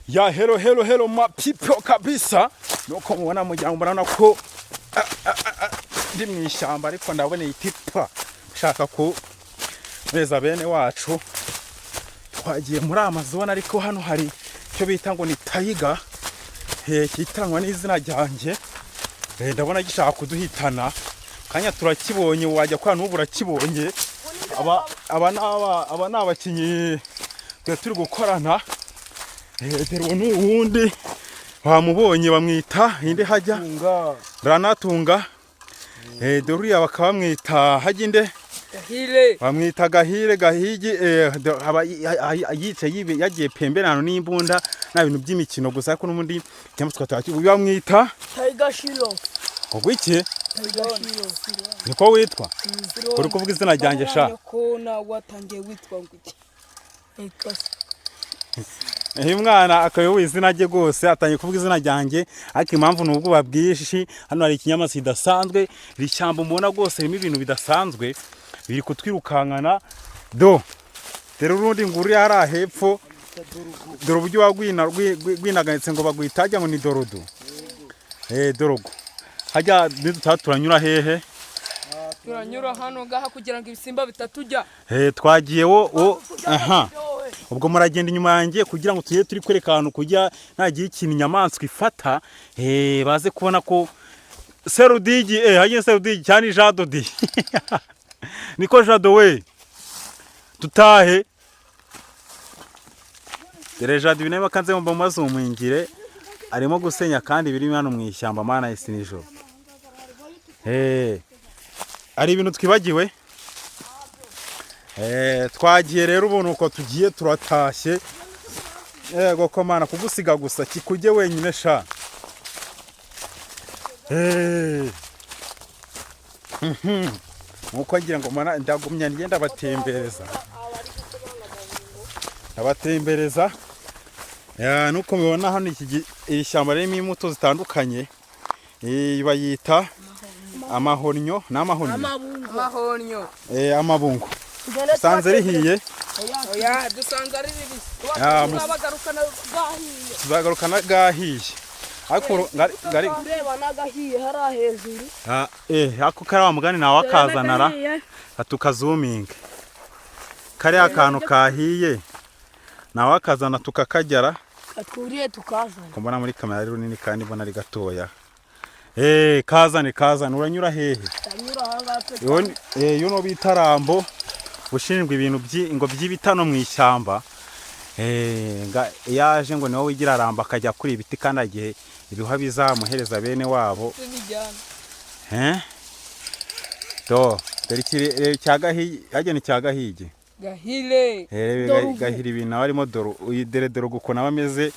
Ya, hello, hello, hello, my people kabisa. Nuko mubona mujyango, murabona ko ndi mu ishyamba, ariko ndabona itipa nshaka ku beza bene wacu. Twagiye muri Amazon, ariko hano hari icyo bita ngo ni tiger, kitanwa n'izina ryanjye. Ndabona gishaka kuduhitana. Kanya turakibonye, wajya kwa n'ubu urakibonye. Aba ni abakinnyi twe turi gukorana. Dore uwo ni uwundi wamubonye, bamwita inde hajya? Ranatunga. Dore uriya bakaba bamwita hajya inde? Gahire. Bamwita Gahire, Gahigi. Aba yicaye yagiye pembeni ahantu n'imbunda, nta bintu by'imikino gusa, ariko n'ubundi inyamaswa bamwita Tiger Shiro. Ubwo iki? Tiger Shiro. Niko witwa? Uri kuvuga izina ryanjye sha. Ko nawe watangiye witwa ngo iki? Nitwa se? Uyu mwana akaba izina rye rwose, atangiye kuvuga izina ryanjye, ariko impamvu ni ubwoba bwinshi. Hano hari ikinyamaswa kidasanzwe. Iri shyamba mubona rwose ririmo ibintu bidasanzwe biri kutwirukankana. Do, dore urundi nguru hariya hepfo. Dore uburyo wagwina rwinaganitse ngo bagwita hajya ngo ni dorodo, dorogo hajya. Nidutaha turanyura hehe? Turanyura hano ngaha kugira ngo ibisimba bitatujya. Twagiye wo aha. Ubwo muragenda inyuma yanjye kugira ngo tujye turi kwereka ahantu kujya nagira ikintu inyamaswa ifata, baze kubona ko Serudigi, hagiye Serudigi cyane, Jado di niko Jado we, tutahe. Dore Jado ibintu bakanze mu mazumwingire arimo gusenya kandi biri hano mu ishyamba. Mana isi nijoro, hari ibintu twibagiwe. Twagiye rero ubu nuko tugiye, turatashye. Yego ko Mana kugusiga gusa kikujye wenyine sha. Nkuko ngira ngo mana ndagumya ngenda batembereza, abatembereza. Ya, nuko mubibona hano iri shyamba ririmo imbuto zitandukanye. Bayita amahornyo n'amahornyo. Amabungo. Amahonyo. Amabungo usanze rihiye? Oya, dusanze ari ribisi. Ya, Tuzabagarukana gahiye. Tuzagarukana gahiye, ariko ngari Ureba n'agahiye hariya hejuru. Ah, ako kari wa mugani nawe akazana ra. N'agahiye. Tukazuminga kariya kantu kahiye, nawe akazana tukakagera. Katwuriye tukazana. Ko mbona muri kamera ari runini kandi mbona ari gatoya. Kazane, kazane. Uranyura hehe? Ndanyura aha ngaha pe. Iyo no bita Rambo ushinzwe ibintu ngo by'ibitano mu ishyamba. Yaje ngo niwe wigira Rambo, akajya kuri ibiti kandi agihe ibiha bizamuhereza bene wabo. Tubijyana. Eh? Do, dore ikiri cya Gahigi, hajya ni cya Gahigi. Gahire. Rebe. Dore. Gahira ibintu aba arimo. Dore uyu, dore dore ukuntu aba ameze,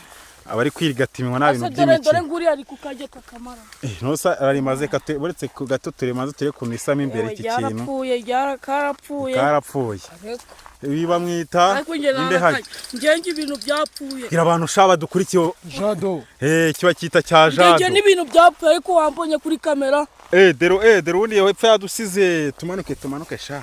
aba ari kwirigata iminwa nta bintu Ase dore dore by'imikino. Nguriya ari kukajya kakamara. Ntusa ararimaze kate, uretse ku gato turemaze turebe ukuntu isamo imbere iki kintu. Ryarapfuye, karapfuye. Karapfuye. Ariko Ibi bamwita Ariko njye inde hajya? Njye njye ibintu byapfuye. Gira abantu sha badukurikiye. Jado. Kiba cyita cya Njye Jado. n'ibintu byapfuye, ariko wambonye kuri kamera. Dore ubundi hepfo yadusize. Tumanuke, tumanuke sha.